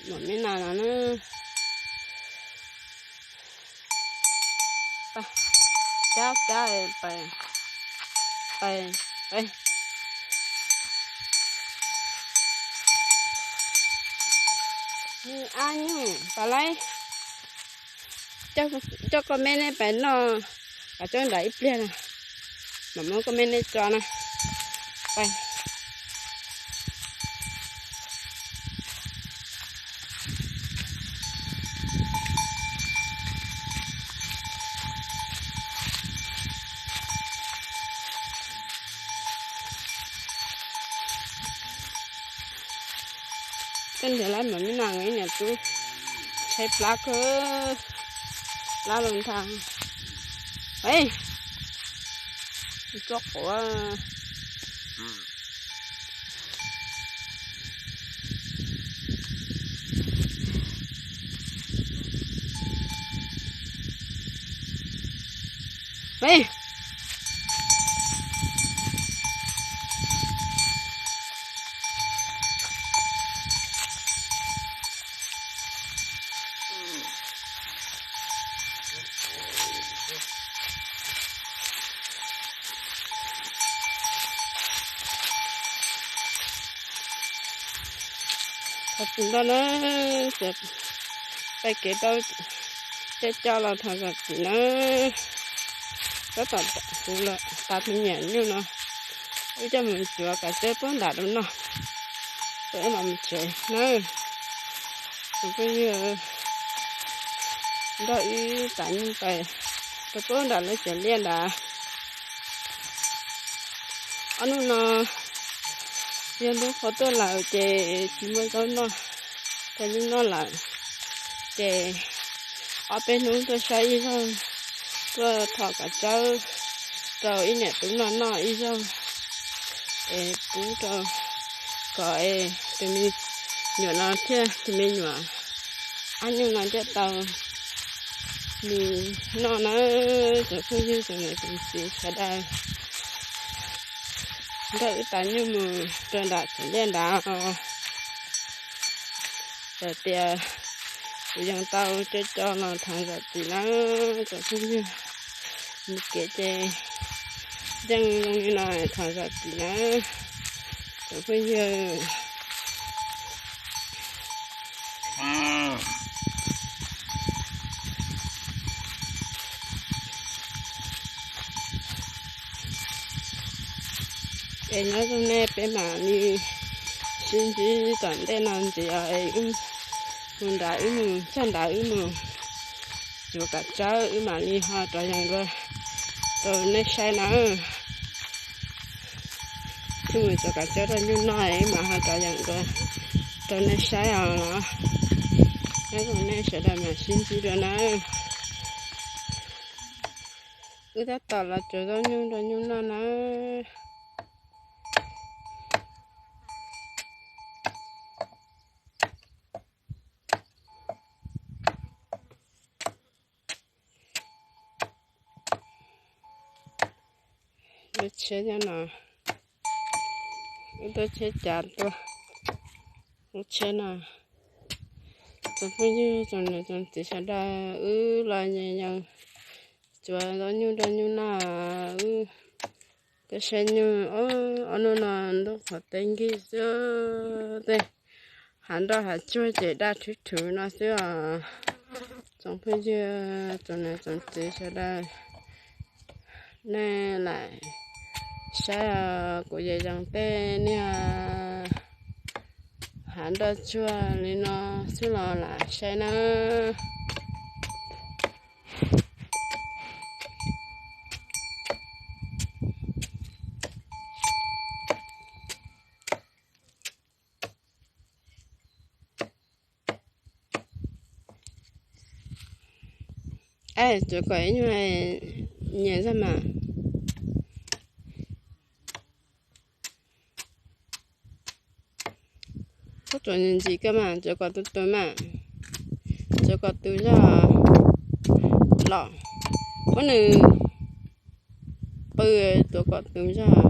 Mom me nas no na. Cab cab pais, pais, pais. Nws ab nyuj pais laib. Coj koj me neb pais noj kav tsawb nram ib pliag na, mam muab koj me neb tso na. Pais. Koj nrhiav lab mam me nas ib niam tub tshaib plab kawg, plab los ntag. Txob quav. Qhov tsis nroj na, peb kev rau coj coj los thov zam txim na. Tab tom kuv los tas tus niam nyuj no, wb coj mus tsuav kav tsawb puag nram rau noj, tau wb mam mus tsev na. Tus phooj ywg, nrog wb tas nyuj pais rau puag nram lawv tsev liaj nrad. Ob hnub no yog lub qhov tuaj lawm ces tsis muaj zaub noj, tsis muaj zaub noj lawm ces ob peb hnub tuaj saib ib zaug, tuaj thov kav tsawb rau ib niam tub noj noj ib zaug es pub rau kom es tus me nyuam no thiab tus me nyuam ab nyuj no thiaj tau nws noj na. Tsoom phooj ywg tsoom niam tsoom txiv sawv daws, nrog wb tas nyuj mus rau nram tsev liaj nrad. Txawm tias kuv yeej tau coj coj los thov zam txim na tsoom phooj ywg. Mus kev ces yeej zoo li no thov zam txim na tsoom phooj ywg. Es nyob zoo nej peb mam li sib ntsib tom ntej no ntxiv os. Es wb mus nrad, wb mus txog nrad wb mus tsuav kav tsawb wb mam li ho rov yees dua rau nej saib na. Wb mus tsuav kav tsawb rau nyuj noj wb mam ho rov yees dua rau nej saib os los. Nyob zoo nej sawv daws mam sib ntsib dua na. Wb tab tom los tsuav zaub nyuj rau nyuj noj na. Lub tsheb nyob no, wb tuaj tsheb cav tuaj. Lub tsheb no, tsoom phooj ywg tsoom niam tsoom txiv sawv daws, wb los yees tsuav zaub nyuj rau nyuj noj, wb tuaj saib nyuj. Ob hnub no ntuj qhov teb nkig xwb, tej hav nroj hav tsuag ces daj rhuv rhuv no xwb os. Tsoom phooj ywg tsoom niam tsoom txiv sawv daws, nej lam saib os, kuv yeej yees tej niag hav nroj tsuag li no xwb los lam saib na. Tsuav kom ib nyuag nyias zog mas. Txhob tsuav ntsim kawg mas, tsuav kom tus tus mas, tsuav kom tus zog los, muab nws pw, tsuav kom tus zog.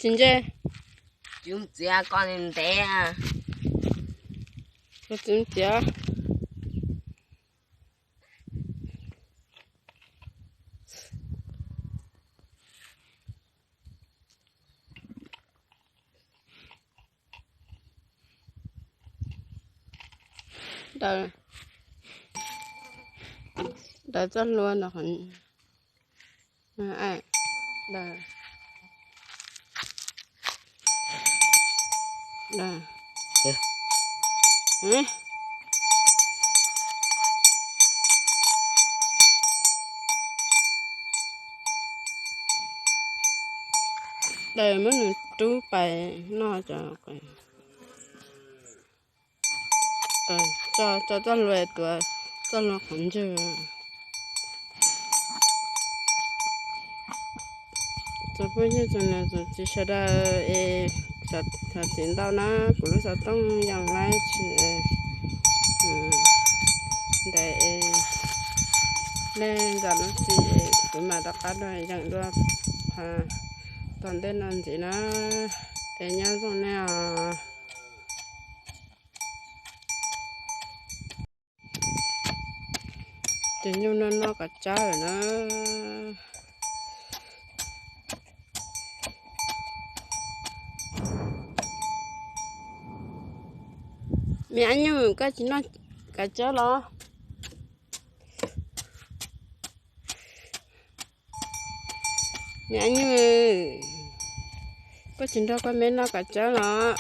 Tsis ntse. Txiav ko ntev. Txiav. Daws, daws txoj hlua no. Daws muab nws rub pais noj cov, tso txoj hlua tuav txoj hlua qhov ntswg. Tsoom phooj ywg tsoom niam tsoom txiv sawv daws es, thov txim ntau na, kuv lub xov tooj yees laib tsis ntev es, nej zam lub txim es kuv mam rov qab dua yees dua tom ntej no ntxiv na, es nyob zoo nej os. Tus nyuj no noj kav tsawb lawm na. Me ab nyuj, koj tsis noj kav tsawb los? Me ab nyuj, koj tsis nrog koj me noj kav tsawb los?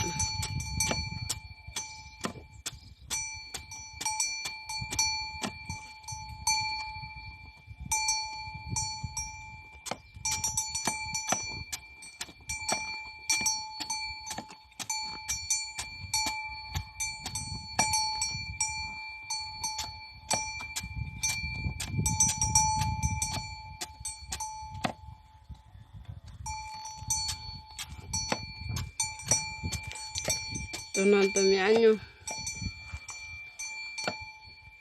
Tus no tus me ab nyuj.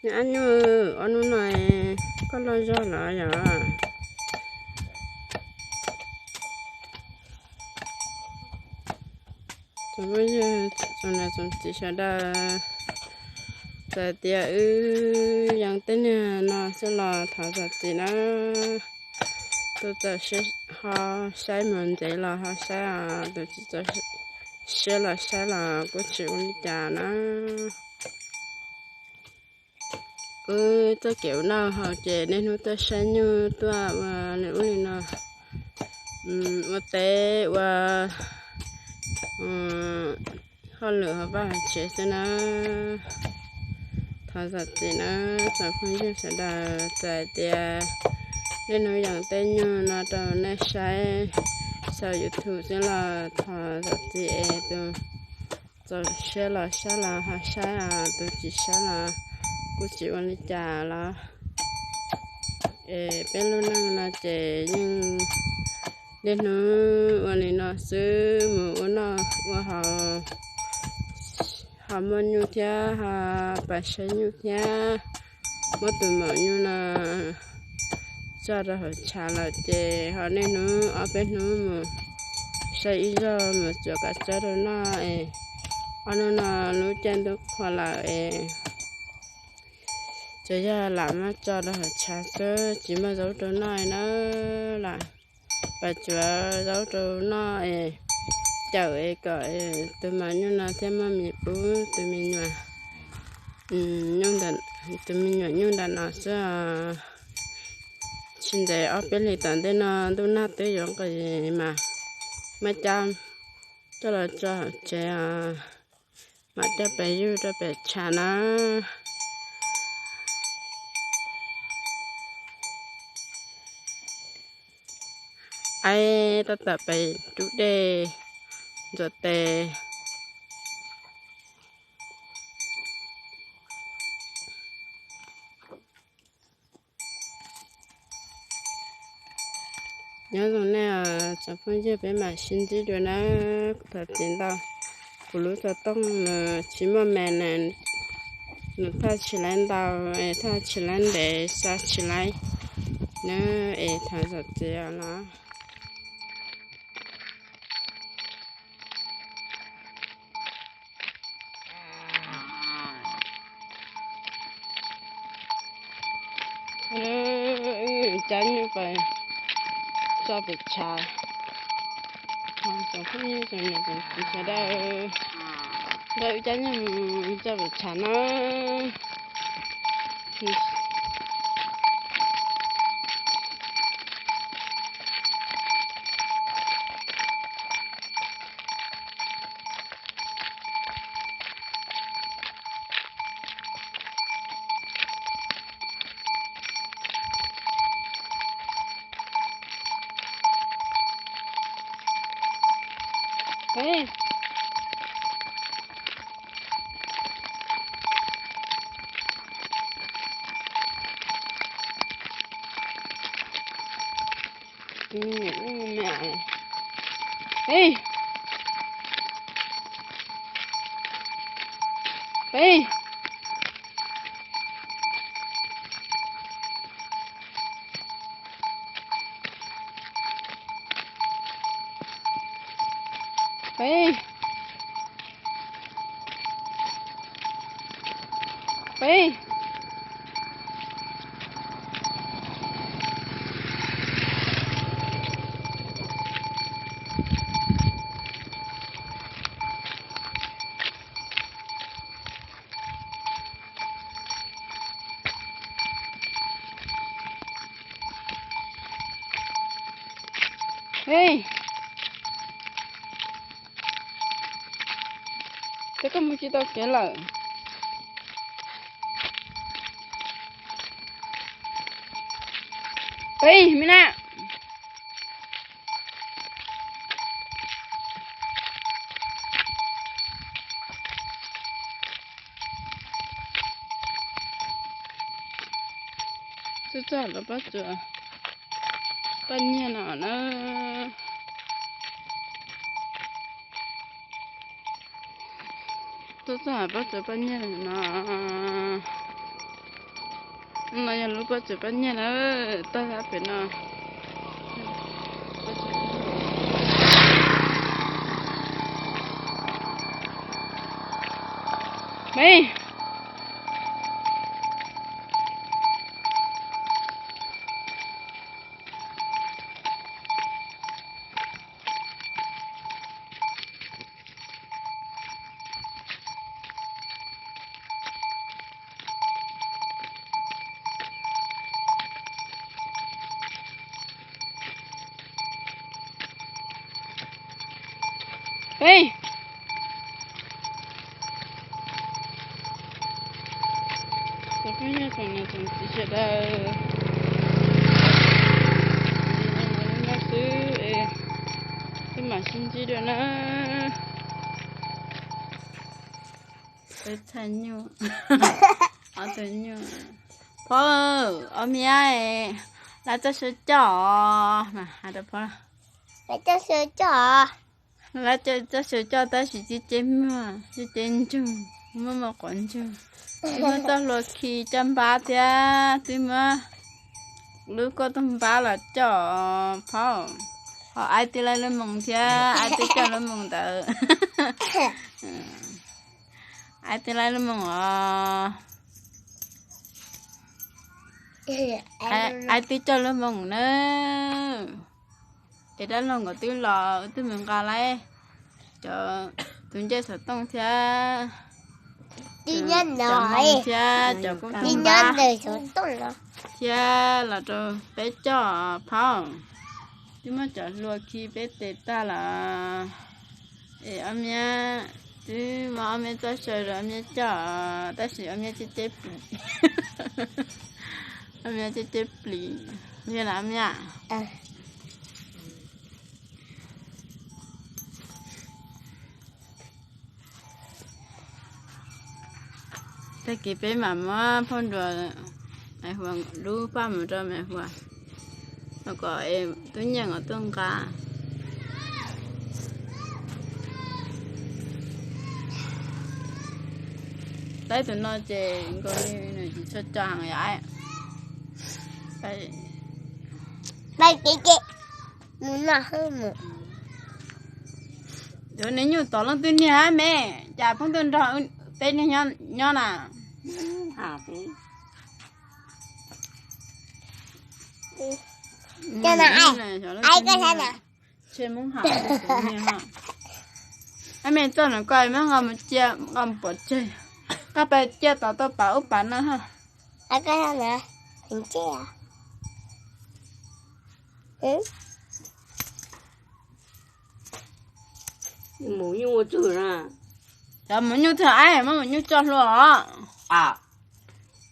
Me ab nyuj, ob hnub no koj loj zog lawm yom? Tsoom phooj ywg tsoom niam tsoom txiv sawv daws, txawm tias wb yees tej niag no xwb los thov zam txim na. Tus txawm ho saib mus ntxiv los ho saib, tus tsis txawm siab los saib los kuj tsis ua li cas na. Wb txoj kev ua noj haus ces niaj hnub tuaj saib nyuj tuaj ua li ub li no, ua teb ua hauj lwm hauv vaj hauv tsev xwb na. Thov zam txim na tsoom phooj ywg sawv daws, txawm hais tias niaj hnub yees tej nyuj no rau nej saib saum YouTube xwb los thov zam txim es tus txaus siab los saib los ho saib, tus tsis saib los kuj tsis ua li cas los. Es peb lub neej no ces yeej niaj hnub ua li no xwb, mus ua noj ua haus, ho muaj nyuj thiab ho pais saib nyuj thiab, muab tus maum nyuj no tso rau hauv tshav lawm ces ho niaj hnub ob peb hnub mus saib ib zaug mus tsuav kav tsawb rau noj es, ob hnub no lub caij ntuj qhua lawm es tsuas yog lam muab tso rau hauv tshav xwb tsis muaj zaub rau noj na. Lam pais tsuav zaub rau noj es cawm kom tus maum nyuj no thiaj muaj mis pub tus me nyuam, tus me nyuam nyuj nram no xwb. Tsis ntev ob peb hlis tom ntej no ntuj nag twb yuav nqis mas muab cab coj los tso hauv tsev, mam coj pem yug rau pem tshav na. Aib tab tom pem rub dej, ntxuav tes. Nyob zoo nej tsoom phooj ywg, peb mam sib ntsib dua na. Thov txim ntau, kuv lub xov tooj nws tsis muaj me, nws thaj tsis laib ntau, es thaj tsis laib ntev, xa tsis laib na, es thov zam txim os los. Cab nyuj pais tso pem tshav. Tsoom phooj ywg tsoom niam tsoom txiv sawv daws, nrog wb cab nyuj mus tso pem tshav na. Peb, peb, peb, peb. Peb, ces koj mus tsis tau kev lawm. Peb, me na. Txog txog lawv pob tsuas paj nyiaj no na. Txog txog pob tsuas paj nyiaj no. No yog lub pob tsuas paj nyiaj na, tag pem no. Me. Peb. Cov phooj ywg tsoom niam tsoom txiv sawv daws, no xwb, peb mam sib ntsib dua na. Peb txhaj nyuj, ob tug nyuj. Phauj, ob miab, lawv txoj saw coj, hais rau phauj, lawv txoj saw coj, lawv txoj saw coj tab sis ceb ceb muag, ceb ceb ntsug, muab muag quav ntsug, twb muab txoj hlua khi coj npab thiab twb muab lub kauj toog npab los coj phauj. Ho aib twb laib lub moos thiab, aib twb coj lub moos ntawd. Aib twb laib lub moos os. Aib twb coj lub moos na. Es dab laug nkawd twb los, wb twb mus nqa laib Cov tus ncej xov tooj thiab, cov Hmoob thiab cov koob tus npab thiab los rau peb coj phauj. Twb muab cov hlua khi peb tes tag los es ob miab, twb muab ob miab txoj saw rau ob miab coj, tab sis ob miab ceb ceb plis, ob miab ceb ceb plis, yog na ob miab. Tag kis peb mam muab phauj nruas Maiv Huas lub paj mus rau Maiv Huas no kom tub nyiaj nkawd tuaj nqa. Tab tus no ces nkaus li nws tsis tshua co heev yom. Yuav niag nyuj tod leej twg niag me, cas pheej tuaj nrog peb niag nyob na. Tshe Hmoob Ham, ab me txoj no koj muab nqa mus cia, nqa mus pov tseg, koj pab cia tod tau pas ub pas no. Mus nyuj ua twg na? Cov mus nyuj twg, ab muab mus nyuj tso hlua os.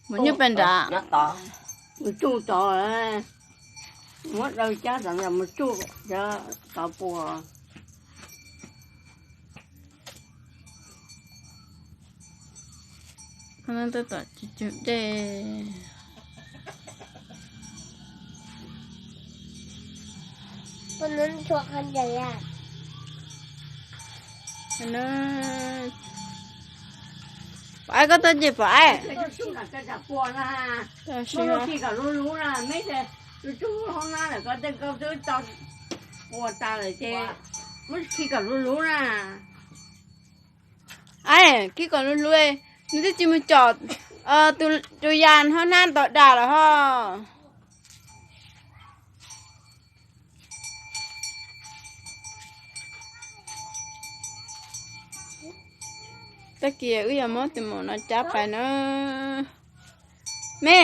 Mus nyuj pem nrad. Mus tsuj tod, muab daw cab tod mus tsuj cov tod puas. Tab tom cug cug dej. Pom aib, koj tuaj ces pom aib. Aib, khi kom luv luv, nws twb tsis mus com tus yas hauv hnab tod dam lawm ho. Tag kis wb yuav muab tus maum no cab pais na. Me,